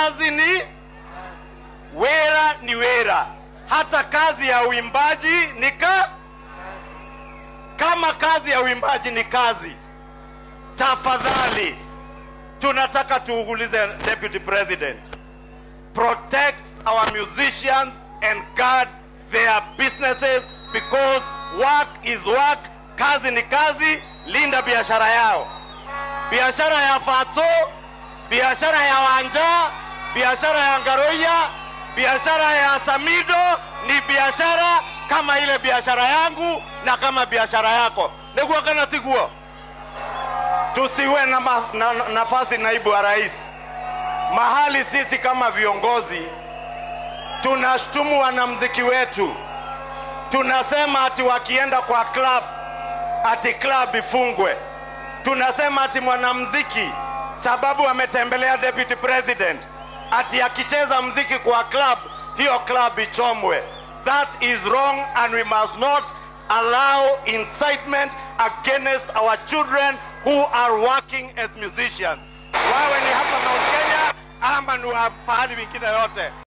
Kazi ni wera, ni wera. Hata kazi ya uimbaji ni kama kazi ya uimbaji ni kazi. Tafadhali tunataka tuulize Deputy President, protect our musicians and guard their businesses, because work is work. Kazi ni kazi. Linda biashara yao. Biashara ya Fatso, biashara ya Wanja, biashara ya Ngaroya, biashara ya Samido ni biashara kama ile biashara yangu na kama biashara yako. Neguo kana tiguo. Tusiwe na nafasi, naibu wa rais, mahali sisi kama viongozi tunashtumu wanamuziki wetu. Tunasema ati wakienda kwa club, ati club ifungwe. Tunasema ati mwanamuziki sababu ametembelea Deputy President, ati akicheza muziki kwa club, hiyo club ichomwe. That is wrong, and we must not allow incitement against our children who are working as musicians. Wawe ni hapa Mount Kenya ama ni pahali wengine yote.